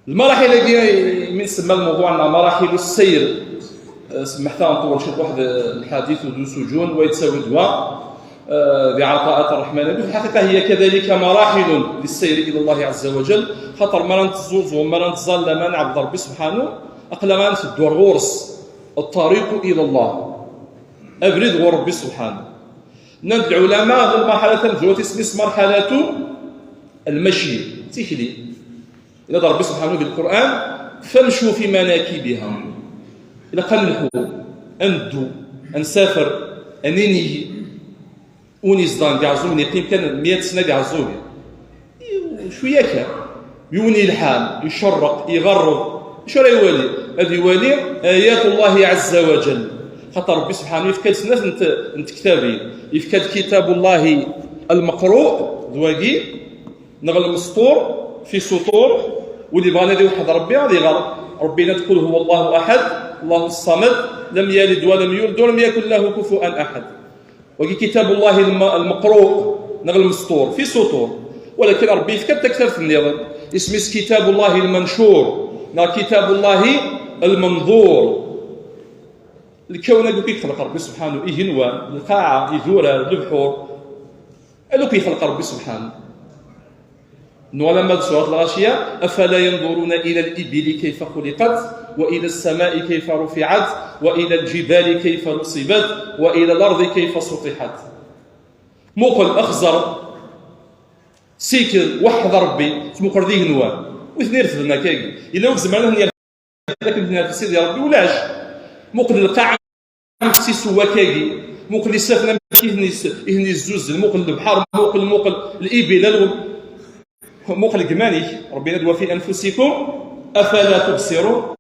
Lmaraḥil-agi, mi nsemma lmewḍuɛ-nneɣ مراحل السير, eh, semmeḥt-aɣ nṭewwel ciṭuḥ d lḥadit d usujun, wa yettawi-d wa, eh, d iɛaṭaat ṛṛeḥman. Fi lḥaqiqa, هي كذلك مراحل للسير إلى الله عز وجل. Xaṭer mi ara nettẓuẓu, mi ara nettẓalla, mi ara nɛebbed Ṛebbi subḥanu, aql-aɣ ad nteddu ar ɣur-s. الطريق إلى الله. Abrid ɣur Ṛebbi subḥanu. Nnan-d lɛulama, d lmerḥala tamezwarut, isem-is مرحلة المشي, d tikli. Yenna-d Ṛebbi subḥanu di Lqur'an: فامشوا في مناكبها. Ilaq ad nelḥu, ad neddu, ad nsafer, ad ninig. Win yezdeɣen deg Ɛeẓẓug, yeqqim kan meyya sna deg Ɛeẓẓug. Cwiya kan. Yiwen yelḥan, icerreq, iɣerreb. Acu ara iwali? Ad iwali آيات الله عز وجل. Xaṭer Ṛebbi subḥanu yefka-d snat n t-, n tektabin. Yefka-d كتاب الله المقروء, d wagi, neɣ المسطور في سطور, win yebɣan ad iweḥḥed Ṛebbi, ad iɣer Ṛebbi yenna-d: قل هو الله أحد، الله الصمد، لم يلد ولم يولد ولم يكن له كفوا أحد. Wagi كتاب الله الم-, المقروء, neɣ المسطور في سطور. Walakin Ṛebbi yefka-d taktabt nniḍen, isem-is كتاب الله المنشور, neɣ كتاب الله المنظور. Lkawn-agi akk i yexleq Ṛebbi subḥanu, igenwan, lqaɛa, idurar, lebḥur, ala akk yexleq Ṛebbi subḥanu. Nuɣal ama d surat Lɣaciya: أفلا ينظرون إلى الإبل كيف خلقت وإلى السماء كيف رفعت وإلى الجبال كيف نصبت وإلى الأرض كيف سطحت. Muqel, xẓer, sikel, weḥḥed Ṛebbi, tmuqel d igenwan. Wi ten-irefden akkagi? Yella wi izemren ad ten-yerfed akken d-nerfed Sidi Ṛebbi? Ulac. Muqel lqaɛa amek s-isewwa akkagi. Muqel isaffen amek i ten-is-, i ten-izzuzzen. Muqel lebḥer, muqel, muqel libil, alwem. Muqel deg iman-ik. Ṛebbi yenna-d: وفي أنفسكم أفلا تبصرون.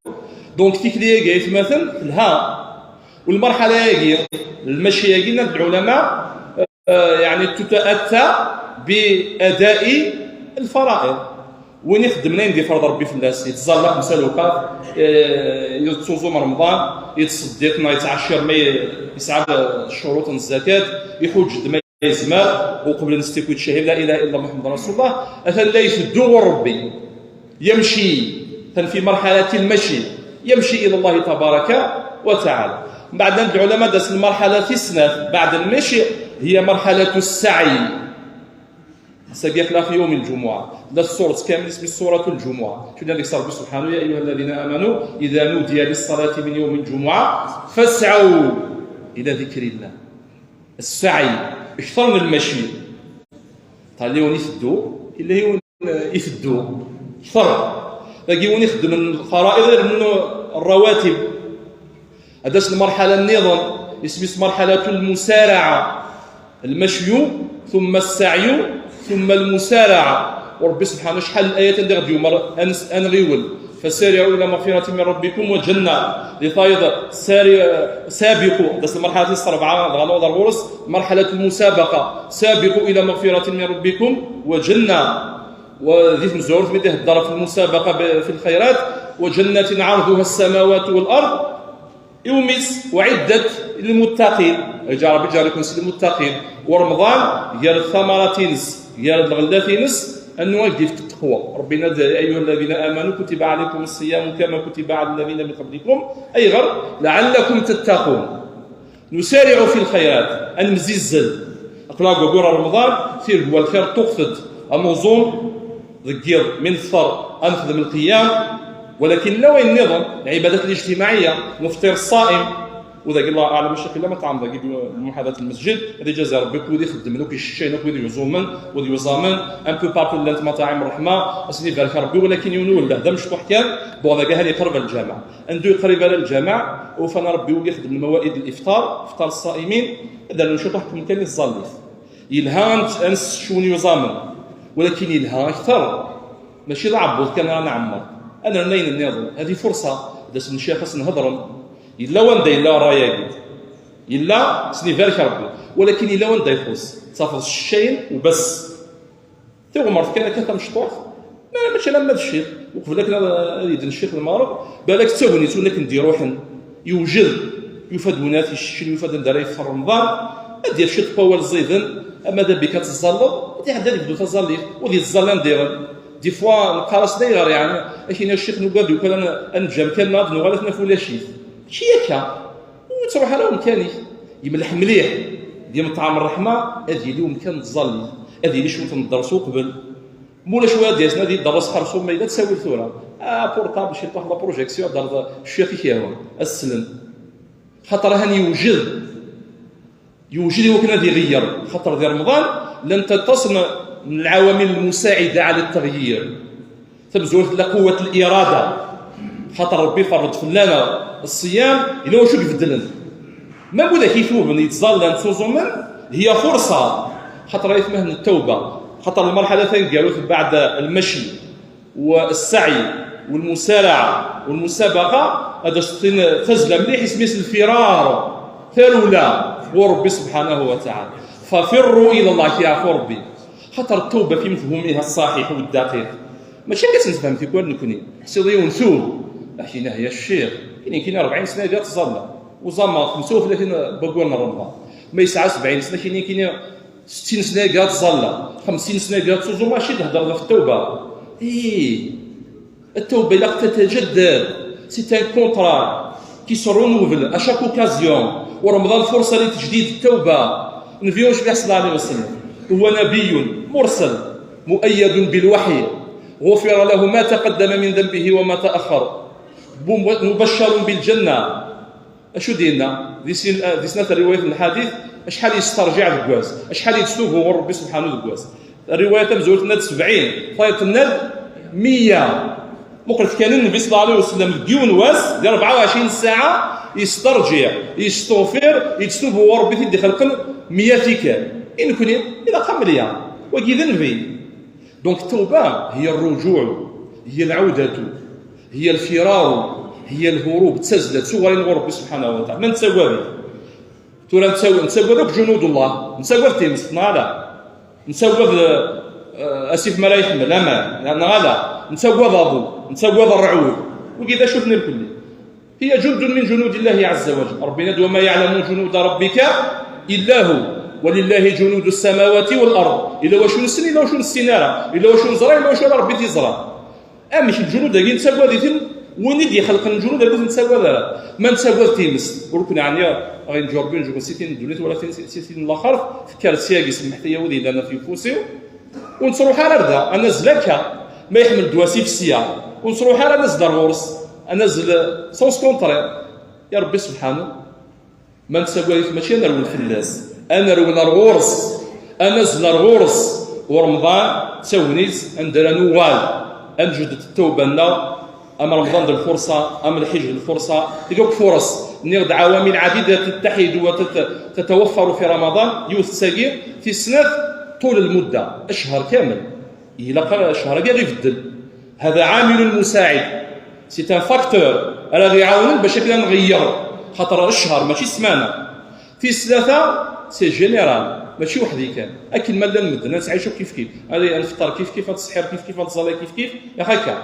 Donc, tikli-agi, aytmaten, telha. Lmerḥala-agi, lmaci-agi, nnan-d lɛulama, eh, yeɛni, تتأتى بأداء الفرائض. Win ixeddmen ayen d-ifreḍ Ṛebbi fell-as, yettẓalla xemsa lewqat, eh, yettuẓum Remḍan, yettṣeddiq neɣ yettɛeccir ma ye-, yesɛa ccuruṭ n zzakat, iḥuǧǧ-d ma yezmer, uqbel ad nestikwit ccahid, la ilaha illa Muḥemmed Rasulullah, atan la iteddu ɣur Ṛebbi. يمشي، كان في مرحلة المشي، يمشي إلى الله تبارك وتعالى. بعد العلماء داس المرحلة في السنة بعد المشي، هي مرحلة السعي. سبيق لها في يوم الجمعة. لا السورة كامل اسم سورة الجمعة. شو قال لك ربي سبحانه: "يا أيها الذين آمنوا إذا نودي للصلاة من يوم الجمعة فاسعوا إلى ذكر الله". السعي، اكثر من المشي. Tal yiwen iteddu, yella yiwen iteddu, kter. Dagi yiwen ixeddmen lfaraid, ixeddmen الرواتب. Ad as lmerḥala nniḍen, isem-is مرحلة المسارعة. المشي، ثم السعي، ثم المسارعة. وربي سبحانه شحال الآيات اللي غادي يمر أنس-، أنغيول. فسارعوا إلى مغفرة من ربكم وجنة. Di tayeḍ, سارع-، سابقوا. Ad as lmerḥala tis rebɛa, dɣa نوض ɣur-s, مرحلة المسابقة. سابقوا إلى مغفرة من ربكم وجنة. Wa di tmezwarut mi d-ihedder ɣef المسابقة ب-، في الخيرات، "وجنة عرضها السماوات والأرض". Iwumi-tt? "أعدت للمتقين". Iǧǧa Ṛebbi, iǧǧa-ken s lmuttaqin. U Remḍan, gar tamarat-ines, gar lɣellat-ines, anwa i d-ifk taqwa? Ṛebbi yenna-d: "يا أيها الذين آمنوا كتب عليكم الصيام كما كتب على الذين من قبلكم". Ayɣer? "لعلكم تتقون". نسارع في الخيرات، ad nemzizzel. Aql-aɣ deg waggur n Remḍan, tiregwa n lxir ṭṭuqet-d, ad nuẓum deg yiḍ, mi nefṭer ad nexdem lqiyam, walakin yella wayen nniḍen, العبادات الاجتماعية, نفطر الصائم، u dagi الله أعلم الشيخ إلا ma tɛemmeḍ dagi lmuḥaḍrat n lmesǧid, ad ijazi Ṛebbi akk wid ixeddmen, akk iceččayen, akk wid yuẓumen, wid yuẓamen, un peu partout llant maṭaɛim ṛṛeḥma, ad sen-ibarek Ṛebbi, walakin yiwen ur llah, d amecṭuḥ kan, bon, dagi ha yeqreb lǧameɛ. Anda ur yeqrib ara lǧameɛ, ufan Ṛebbi wigi ixeddmen mawaid lifṭar, ifṭar ṣṣaimin, ad rnun ciṭuḥ kan i tẓallit. Yelha ad n-, ad nessecwen yuẓamen, walakin yelha akter, mačči d aɛebbuḍ kan ara nɛemmer, ad nernu ayen nniḍen. Hadi furṣa, ad as-ncix, ad sen-hedren. Yella wanda yella ṛṛay-agi. Yella, ad sen-ibarek Ṛebbi. Walakin yella wanda ixuṣ. Tafeḍ cceccayen u bas. Tiɣmert kan akka tamecṭuḥt, ma, mačči alamma d ccix, uqbel akken ad, ad yedden ccix lmeɣreb, balak d tagnit win akken d-iruḥen, yewjed, yufa-d win ara t-iceččen, yufa-d anda ara yeffer Remḍan, ad d-yaf ciṭ n wawal ẓiden, ama d abik ad teẓẓalleḍ, ad iɛeddi ad yebdu taẓallit, u ad yettẓallan diɣen. Des fois, neqqar-as: "Ayɣer yeɛni?" Ad k-yini ccix: "Nugad yukan ad n-, ad neǧǧ amkan-nneɣ, ad nuɣal ad t-naf ulac-it." Mačči akka. Ur yettruḥ ara umkan-ik. Yemleḥ mliḥ. Di meṭɛam ṛṛeḥma, ad yili umkan n tẓallit. Ad yili cwiṭ n ddeṛs uqbel. Ma ulac wara d-yasen ad yeddeṛṛes xersum, ma yella ttawil tura. Ah, portable, ciṭuḥ, la projection, ad d-terreḍ ccix i k-yehwan. Ad slen. Xaṭer ahan yewjed. Yewjed i wakken ad iɣeyyer. Xaṭer di Remḍan, llant aṭas n, n العوامل المساعدة على التغيير. Tamezwarut tella قوة الإرادة. Xaṭer Ṛebbi iferḍ fell-aneɣ ṣṣyam, yella wacu ibeddlen. Ma widak ituben, yettẓallan, ttuẓumen, هي فرصة. Xaṭer ay atmaten n ttawba. Xaṭer lmerḥala taneggarut بعد المشي والسعي والمسارعة والمسابقة, ad as-tin tazzla mliḥ, isem-is الفرار. Tarewla ɣur Ṛebbi سبحانه وتعالى. ففروا إلى الله, yeɛfu Ṛebbi. Xaṭer ttawba في مفهومها الصحيح والدقيق. Mačči akka tt-nefhem tikwal nekni. Ḥsiḍ yiwen tub. Akin ah ya ccix. Kini kini rebɛin sna iga tẓalla. Uẓama xemsa u tlatin n waggur n Remḍan. Ma yesɛa sebɛin sna, kini kini settin sna iga tẓalla. Xemsin sna iga tẓalla. Mačči d-hedder ɣef ttawba. Ih. Ttawba ilaq tatajaddad. C'est un contrat qui se renouvelle à chaque occasion. U Remḍan فرصة لتجديد التوبة. Nnbi صلى الله عليه وسلم هو نبي مرسل مؤيد بالوحي. غفر له ما تقدم من ذنبه وما تأخر. مبشر بالجنة. Acu d-yenna? Di sin, di snat rriwayat n lḥadit, acḥal yestarjiɛ deg wass? Acḥal yetttubu ɣur Ṛebbi subḥanu deg wass? Rriwayat tamezwarut tenna-d sebɛin, tayeḍ tenna-d meyya. Muqlet kan Nnbi صلى الله عليه وسلم deg yiwen wass, di rebɛa u ɛecrin ssaɛa, yestarjiɛ, yesteɣfir, yetttubu ɣur Ṛebbi t-id-ixelqen meyya tikkal. I nekni, ilaq-aɣ meyya. Wagi d nnbi. Donc, التوبة هي الرجوع، هي العودة، هي الفرار، هي الهروب, d tazzla, d tuɣalin ɣur Ṛebbi subḥanahu wa taɛala. Ma nettagad, tura nettagad, nettagad akk جنود الله, nettagad times, neɣ ala? Nettagad, eh, asif mi ara yeḥmel, aman, neɣ ala? Nettagad aḍu, nettagad rrɛud. Wigi d acu-ten irkelli? هي جند من جنود الله عز وجل. Ṛebbi yenna-d: وما يعلم جنود ربك إلا هو ولله جنود السماوات والأرض. Yella wacu nessen, yella wacu nessin ara. Yella wacu neẓra, yella wacu ara Ṛebbi t-iẓra. Amek lǧunud-agi nettagad-iten? Win i d-ixelqen lǧunud-agi ur ten-nettagad ara. Ma nettagad times, ur ken-ɛniɣ ɣer nǧurbi nǧugen si tin n ddunit wala tin, si tin n laxert, tekker sya-gi, semmeḥt-iyi a wid yellan ɣef yeffus-iw. Ur nettruḥ ara ar da, ad nazzel akka. Ma yeḥmel-d wasif sya, ur nettruḥ ara ad nazzel ar ɣur-s, ad nazzel sens contraire. Ya Ṛebbi subḥanu, ma nettagad-it mačči ad nerwel fell-as, ad nerwel ar ɣur-s, ad nazzel ar ɣur-s. U Remḍan d tagnit anda ara nuɣal, ad nǧedded ttawba-nneɣ, am Remḍan d lfurṣa, am lḥiǧ d lfurṣa, deg akk fuṛṣ. Nniɣ-d عوامل عديدة تتحد وتتوفر في رمضان, yiwet d tagi, tis snat, طول المدة, ccher kamel. Ilaq ccher-agi ad ibeddel. هذا عامل مساعد. C'est un facteur ara ɣ-iɛawnen bac akken ad nɣeyyer. Xaṭer ccher, mačči ssmana. Tis tlata, c'est général, mačči weḥd-i kan. Akken ma llan medden, ad nettɛic akk kifkif. Ad, ad nfeṭṭer kifkif, ad nettṣeḥḥir kifkif, ad nettẓalla kifkif, yak akka.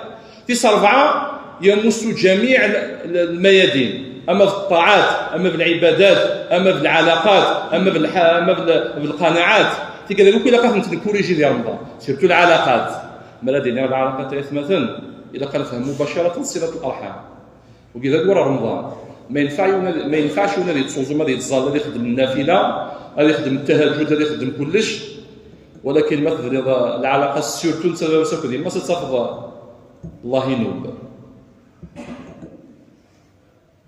Tis rebɛa, يمس جميع ال-، ال-، الميادين. Ama d ṭṭaɛat, ama d lɛibadat, ama d lɛalaqat, ama d lḥ-, ama d l-, d lqanaɛat. Tikkelt akk ilaq ad tent-nkuriji di Remḍan. Surtout lɛalaqat. Mi ara d-iniɣ lɛalaqat ay atmaten, ilaq ad nefhem mubacaratan ṣilat larḥam. Wagi d aggur n Remḍan. Ma yenfeɛ yiwen ad, ma yenfeɛc yiwen ad yettẓum, ad yettẓalla, ad ixdem nnafila, ad ixdem ttahajjud, ad ixdem kullec. Walakin ma tebniḍ lɛalaqa, surtout netta d baba-s akked yemma-s, ad tafeḍ Allah inub.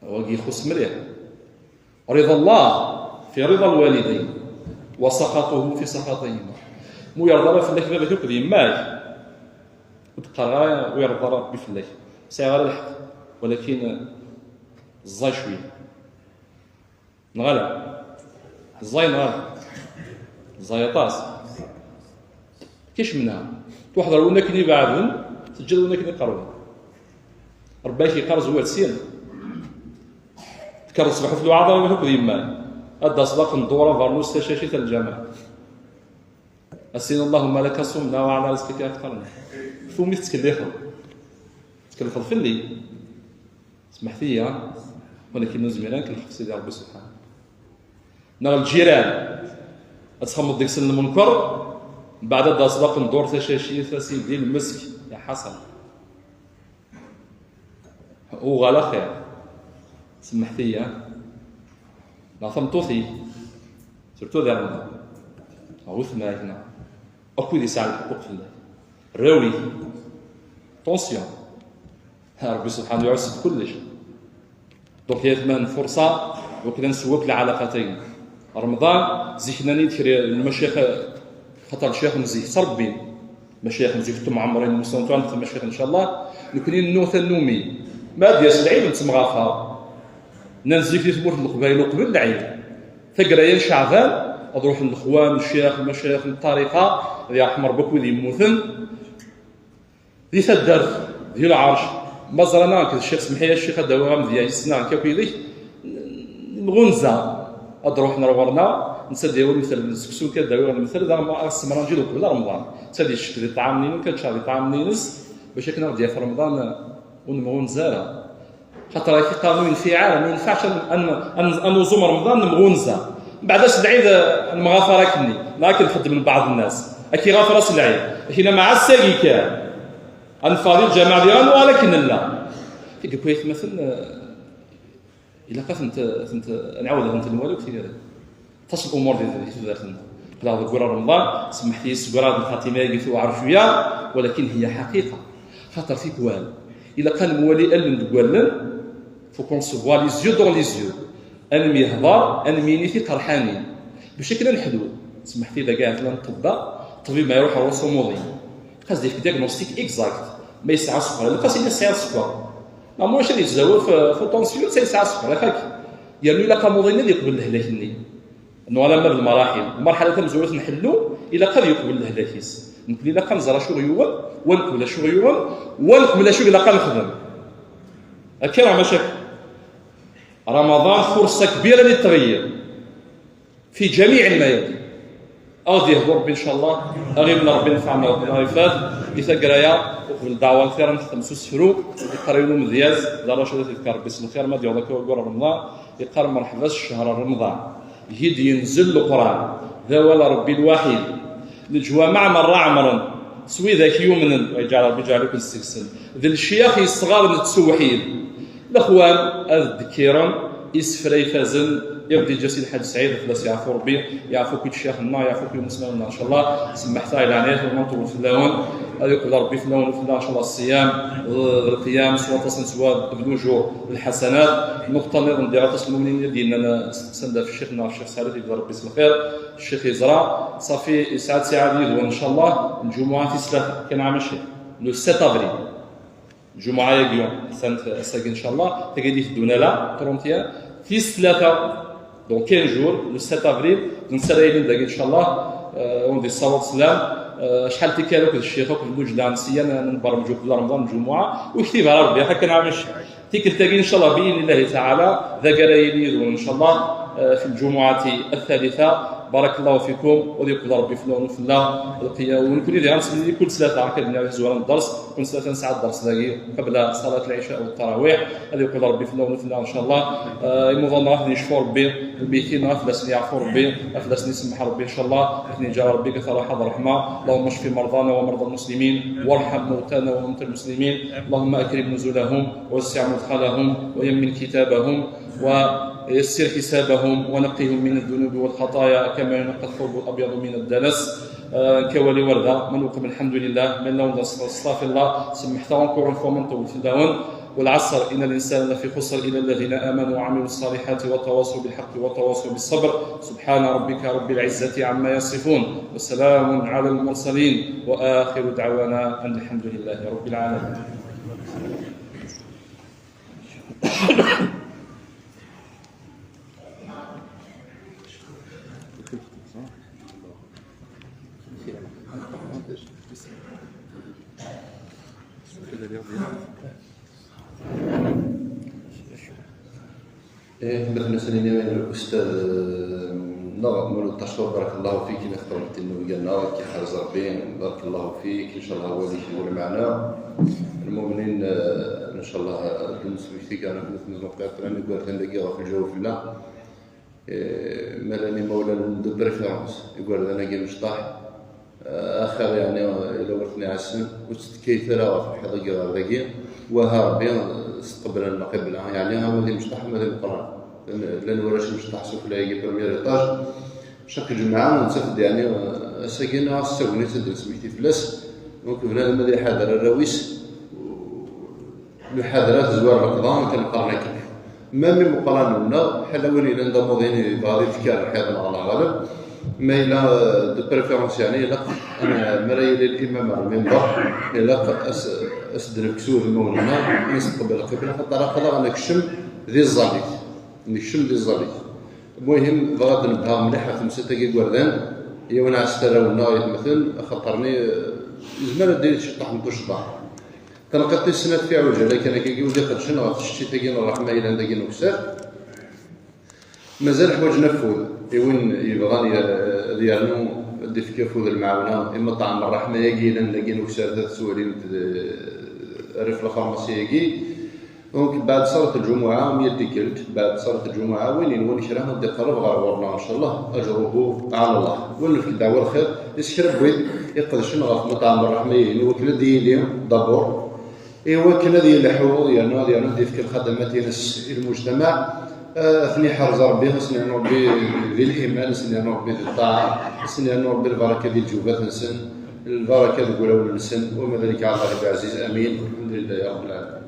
Wagi ixuṣṣ mliḥ. رضا الله في رضا الوالدين وسخطه في سخطهما. Ma ur yerḍa ara fell-ak baba-k akked yemma-k, ur d-qqareɣ ara ur yerḍa ara Ṛebbi fell-ak. Ur sɛiɣ ara lḥeqq, walakin ẓẓay cwiya. Neɣ ala? Ẓẓay neɣ ala? Ẓẓay aṭas. Kečč menha? Tuḥḍer win akken ibeɛden, teǧǧiḍ win akken iqerben. Ṛebbi ak-yeqqar zwi ar syin. Tekker ṣṣbeḥ ɣef lwaɛḍa, iwacu akked yemma-m? Ad d-taseḍ aqendur, abernus, tacacit, ar lǧameɛ. Ad s-tiniḍ: اللهم لك صمنا وعلى رزقك أفطرنا. Tum i tettkellixeḍ. Tettkellixeḍ fell-i. Smeḥt-iyi, walakin ur zmireɣ ad k-lḥeqq Sidi Ṛebbi subḥanu. Neɣ lǧiran, ad txemmeḍ deg-sen lmenker, mbeɛd ad d-taseḍ aqendur, tacacit, a sidi, lmesk, ya ḥaṣan. Uɣal axir, smeḥt-iyi, neɣ tameṭṭut-ik, surtout di Remḍan, neɣ wetma-k, neɣ akk wid yesɛan lḥeqquq fell-ak. Rawi-t. Attention. Ṛebbi subḥanu iɛuss-d kullec. Donc, ya atmaten, furṣa, wakken ad nsew akk lɛalaqat-agi. Remḍan, zik nnan-iyi-d kra n lmacayix, xaṭer lecayix n zik ttṛebbin. Lmacayix n zik temɛemṛin, musantu, am tmacayix, ncallah. Nekni nennuɣ tannumi. Ma ad d-yas lɛid, nettemɣafar. Nnan zik di tmurt n Leqbayel uqbel lɛid. Taggara-ya n Ceɛban, ad ruḥen lexwan, ccix, lmacayix n ṭṭariqa, ad yerḥem Ṛebbi akk wid yemmuten. Di taddart, di lɛerc, ma ẓran-aɣ nekk d ccix, semmeḥ-iyi a ccix, ad d-awiɣ amedya yis-neɣ nekk akk yid-k, nɣunza. Ad d-ruḥen ar ɣur-neɣ, netta ad d-yawi lmetral n seksu, nekk ad d-awiɣ lmetral, daɣen ad semranǧi d uqbel Remḍan. Netta ad yeccek di ṭṭɛam-nni, nekk ad ččeɣ di ṭṭɛam-nni-ines, bac akken ad ɣ-d-yaf Remḍan ur nemɣunza ara. Xaṭer ak iqqaren ur yenfiɛ ara, ma yenfeɛc ad, ad, ad, ad nuẓum Remḍan nemɣunza. Mbeɛd ass n lɛid, eh, nemɣafar akkenni, neɣ akken xeddmen lbeɛḍ nnas. Ad k-iɣafar ass n lɛid, ad k-yenna: "Mɛa ass-agi kan, ad neffeɣ di lǧameɛ diɣen, nuɣal akken nella." Tikkelt ay atmaten, eh, ilaq ad tent, ad tent, ad nɛawed ad tent-nwali akk tigad. Aṭas n umur di, di tudert-nneɣ. Qqleɣ deg wara Remḍan, semmeḥt-iyi seg wara lxatima-agi tewɛer cwiya, walakin hiya ḥaqiqa. Xaṭer tikwal, ilaq ad nemwali allen deg wallen, faut qu'on se voit les yeux dans les yeux. Ad nemyehḍer, ad nemyini tiqerḥanin. Bac akken ad neḥlu. Semmeḥt-iyi dagi ahat llan ṭṭebba, ṭṭbib ma iruḥ ɣur-s umuḍin. Xas d-yefk diagnostic exact. Ma yesɛa sskeṛ, ilaq ad s-yini tesɛiḍ sskeṛ. Neɣ ma ulac ad yezzawer f, f uṭansyu, netta yesɛa sskeṛ, axak. Yernu ilaq amuḍin ad yeqbel lehlak-nni. Nuɣal ama d lmaraḥil. Lmarḥala tamezwarut nḥellu, ilaq ad yeqbel lehlak-is. Nekni ilaq ad nẓer acu ɣ-yuɣen, wa neqbel acu ɣ-yuɣen, wa neqbel acu ilaq ad nexdem. Akka neɣ mačči akka? Ramadan فرصة كبيرة للتغيير في جميع الميادين. Ad aɣ-d-yehdu Rebbi, ncallah, ad aɣ-yemneɛ Rebbi, nfeɛ ma ifat. Di taggara-ya, uqbel ddeɛwa, xir ad nextem s usefru, yeqqar yiwen umedyaz, d Racid, ad t-yefk Rebbi s lxir, ma d-yaweḍ akka waggur n Remḍan, yeqqar: "Merḥba s ccher n Remḍan, deg-i d-yenzel Leqran, d awal Rebbi lwaḥid, leǧwameɛ merra ɛemren, s widak yumnen, wa yeǧɛel Rebbi yeǧɛel-iken seg-sen, d lecyax yesɣaren d ttewḥid." Lexwan ad d-kkiren isefra ifazen i ɣ-d-yeǧǧa Sidi Lḥaǧ Sɛid, ad fell-as yeɛfu Rebbi, yeɛfu-k-id ccyax-nneɣ, yeɛfu-k-id imusnawen-nneɣ, ncallah. Semmḥet-aɣ i leɛnaya-k, ma nṭewwel fell-awen. Ad iqbel Rebbi fell-awen u fell-aɣ, ncallah, ṣṣyam d lqiyam s waṭas n sswab d lujur lḥasanat. Nnuqṭa nniḍen diɣ, aṭas n lmumnin i d-yennan, s-, sanda ɣef ccix-nneɣ, ccix Saɛid, yebda Rebbi s lxir, ccix yeẓra. Ṣafi, yesɛa ttiɛad yid-wen, ncallah, lǧumuɛa tis tlata, kan ɛam ccix, le sept avril. Lǧumuɛa-agi, sant ass-agi, ncallah, tagi d-iteddun ala, trente et un, tis tlata, donc quinze jours, le sept avril, d netta ara yilin dagi, ncallah, euh, on d-yessaweḍ sslam, euh, acḥal tikkal akked ccix, akked lǧuǧla n ssyan, n bermej akked Remḍan, lǧumuɛa, u yektib ara Rebbi, akken ɛam ccix. Tikkelt-agi, ncallah, bi idnillahi taɛala, d agi ara yili yid-wen, ncallah, euh, fi lǧumuɛati ttalitha. Barakallahu fikum, wa ad yeqbel Rebbi fell-awen u fell-aɣ lqiyam. U nekkni diɣ ad nsemmi kul tlata, akka d-nniɣ, tazwara n dders, kul tlata nesɛa dders dagi, qebla ṣalat lɛica u ttarawiḥ. Ad yeqbel Rebbi fell-awen u fell-aɣ, ncallah. Eh, imuḍan-nneɣ ad ten-yecfu Rebbi, lmeytin-nneɣ ad fell-asen yeɛfu Rebbi, ad fell-asen isemmeḥ Rebbi, ncallah. Ad ten-yeǧǧ Rebbi deg rraḥa d ṛṛeḥma. اللهم اشف مرضانا ومرضى المسلمين، وارحم موتانا وموتى المسلمين. اللهم أكرم نزلهم، ووسع مدخلهم، ويمن كتابهم، ويسر حسابهم، ونقهم من الذنوب والخطايا كما ينقى الثوب الأبيض من الدنس. آه، كوالي وردة، من وقم الحمد لله، من لون صافي الله، سمحت encore une fois من طول في الداون. والعصر، إن الإنسان لفي خسر، إلا الذين آمنوا وعملوا الصالحات وتواصوا بالحق وتواصوا بالصبر. سبحان ربك رب العزة عما يصفون، وسلام على المرسلين، وآخر دعوانا أن الحمد لله رب العالمين. إيه، مثل ما سنينا الأستاذ، آه، نغم مولود الدكتور، بارك الله فيك، إلى خطر الدين ويانا، كي حرز ربي، بارك الله فيك، إن شاء الله هو اللي يكمل معنا. المؤمنين، آه، إن شاء الله، آه، بالنسبة لك، أنا كنت من الموقع الثاني، قلت لك، في الجو في الله. إيه، مالاني مولا de préférence، يقول أنا كي مشطح. آه، آخر يعني، آه، إلا ورثني عسل، وتتكيت راه في الحيط كي غير ذاكي. وها ربي، آه، استقبل القبلة، يعني، ها ولي مشطح، ما لي مقران. لأن، لأن وراش مشطح سفلى كي premier étage. شاك جمعة نتفد يعني، آه، ساكن، آه، الساكن يتدرس مكتي فلاس. Donc بنادم هذا يحضر الراويس. المحاضرات زوار رمضان كنقرا كيف. ما من مقران لنا، حلا وين إلا نضمضين يبغى يذكر الحياة مع الله غالب. ما إلا de préférence يعني، إلا أنا مرا يلي الإمام على المنبر، إلا أس-، أسدر كسور المولنا، نستقبل القبلة، خاطر أقدر أنا نكشم ذي الزاليت. نكشم ذي الزاليت. المهم، بغيت نبها مليح خمسة تاكي قردان، يا وانا عستراونا يتمثل، خاطرني، آه، زمان دير شي طحن توش ضاع. تنقيت السنة في عجلة، كان كي يولي قد شنو غتشتي تاكي الرحمة إلى داكي نكسر. مازال حوايج نفوذ، إي وين يبغى ي-، يرنو ديفكي فوذ المعاونة، إما طعم الرحمة ياكي إلى داكي نكسر ذات سوالين د-، ريف الفارماسي ياكي. Donc بعد صلاة الجمعة مية ديكلت، بعد صلاة الجمعة وين ينوي كرا غادي يقرب غير ورنا إن شاء الله، أجره على الله. ونفك دعوة الخير، يسكر بويد، يقدشن غف مطعم الرحمة، ينوي كلا ديلي دابور. إيوا كان هذه اللحوظ، يعني، هذه، يعني، دي فكر خدمات ينس المجتمع. آه، أثني حرز ربي، أثني ربي بالإيمان، أثني ربي بالطاعة، أثني ربي البركة ديال الجوبات نسن، البركة ديال قراول نسن، وما ذلك على الله بعزيز. آمين. والحمد لله رب العالمين.